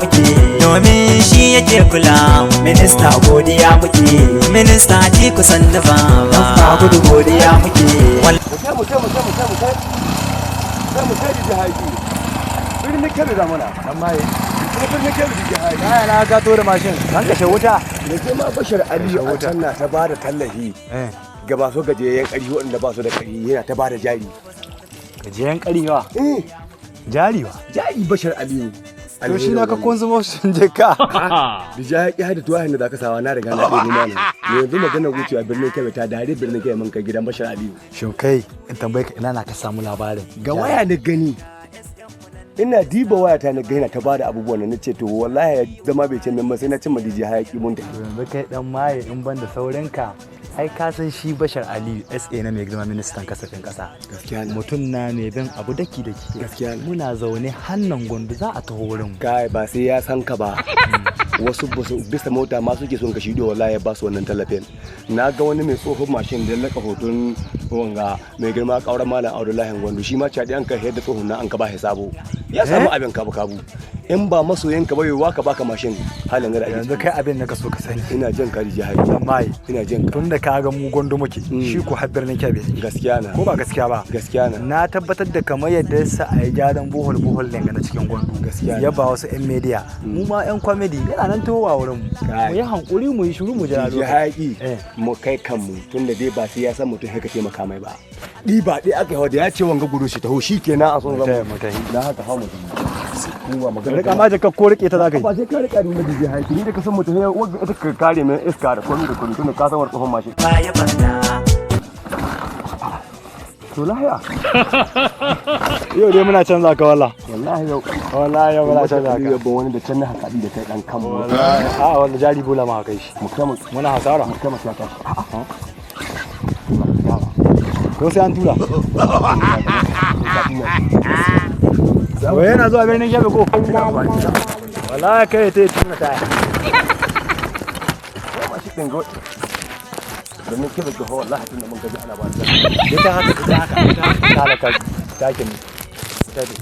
muke, domin shi yake kula. Minista, godiya muke. Minista Atiku, sannu baba. Ba gudu, godiya muke. Mu kai, mu kai, mu kai, mu kai, mu kai, mu kai da jihadi Birnin Kebbi za muna. Dan maye. Kuma Birnin Kebbi da jihadi. Kaya na ka to da mashin. An kashe wuta. Da ke ma Bashir Aliyu a can na ta bada tallafi ga ba su gajiyayyen ƙarfi, waɗanda ba su da ƙarfi, yana ta bada jari. Gajiyan ƙarewa. Eh. Jari wa. Jari, Bashir Aliyu. To shi na ka consumption je ka. Da ja ya da tuwahin da zaka sawa, na riga na ɗebo mana. Yanzu magana wucewa Birnin Kebbi ta dare, Birnin Kebbi mun kai gidan Bashir Aliyu. Shin kai, in tambaye ka, ina na ka samu labarin? Ga waya na gani. Ina diba wayata na gani ta bada abubuwan nan, nace to wallahi zama bai ce min ba sai na cimma DJ Hayaki mun tafi. Yanzu kai dan maye, in ban da saurinka, ai ka san shi Bashar Aliyu SA na mai girma ministan kasafin kasa. Gaskiya ne. Mutum na mai bin abu daki daki. Gaskiya ne. Muna zaune hannan Gwandu, za a taho wurin mu. Kai, ba sai ya san ka ba. Wasu basu bisa mota ma suke son ka shido, wallahi ya ba su wannan tallafin. Na ga wani mai tsohon mashin da ya laka hoton wanga mai girma kauran Malam Abdullahi Gwandu, shi ma cadi an kai yadda tsohon na an ka ba sabo. Ya samu abin kabu kabu. In ba masoyin ka ba, yiwuwa ka baka mashin halin gada ake Yanzu kai, abin da ka so ka sani. Ina jin ka, jihar. Dan maye. Ina jin ka. Tun da ka ga mu Gwandu muke, shi ko har Birnin Kebbi yake. Gaskiya na. Ko ba gaskiya ba? Gaskiya na. Na tabbatar da kamar yadda ya sa a yi gyaran bohol bohol ɗin na cikin Gwandu. Gaskiya Ya ba wasu 'yan media. Mu ma 'yan comedy yana nan towa wurin mu. Kai. Mu yi hankuri, mu yi shiru, mu jira Ji lokaci. Hayaki. Eh. Mu kai kanmu, tunda dai ba sai ya san mutum haka taimaka mai ba. Ɗiba ɗaya aka yi da ya ce wanga gudu shi taho, shi kenan a son Mu zama. tahi, mu tahi. Dan haka hau mutum. Mu ba magana. Rika ma jaka ko rike ta za ka yi. Ba sai ka rika ni na DJ Hayaki, ni da ka san mutum ya wanda ita ka kare min iska da komai da komai, tunda ka san war tsohon mashin. Baya barna. To lahiya. Yau dai muna canza ka walla. Wallahi yau. Wallahi yau muna canza ka. Yau wani da can na hakaɗi da kai ɗan kanmu. Wallahi a wanda jari bola ma kai shi. Mu kai mu. Muna hasara. Mu kai mu ta tashi. Ko sai an tura. Wai yana zuwa Birnin Kebbi ko? Wallahi kai ta tuna taya. Mashin ɗin ga domin kebe ga wallahi tunda mun gaji ana ba da. Ita haka, ita haka, ita haka, ta halaka takin ne. Takin.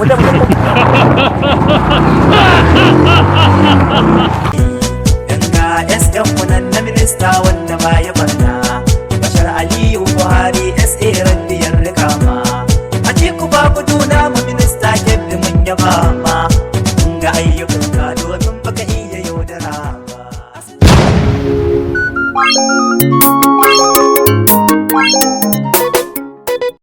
Mutum, mutum. Ga SM nan na minista wanda baya barna.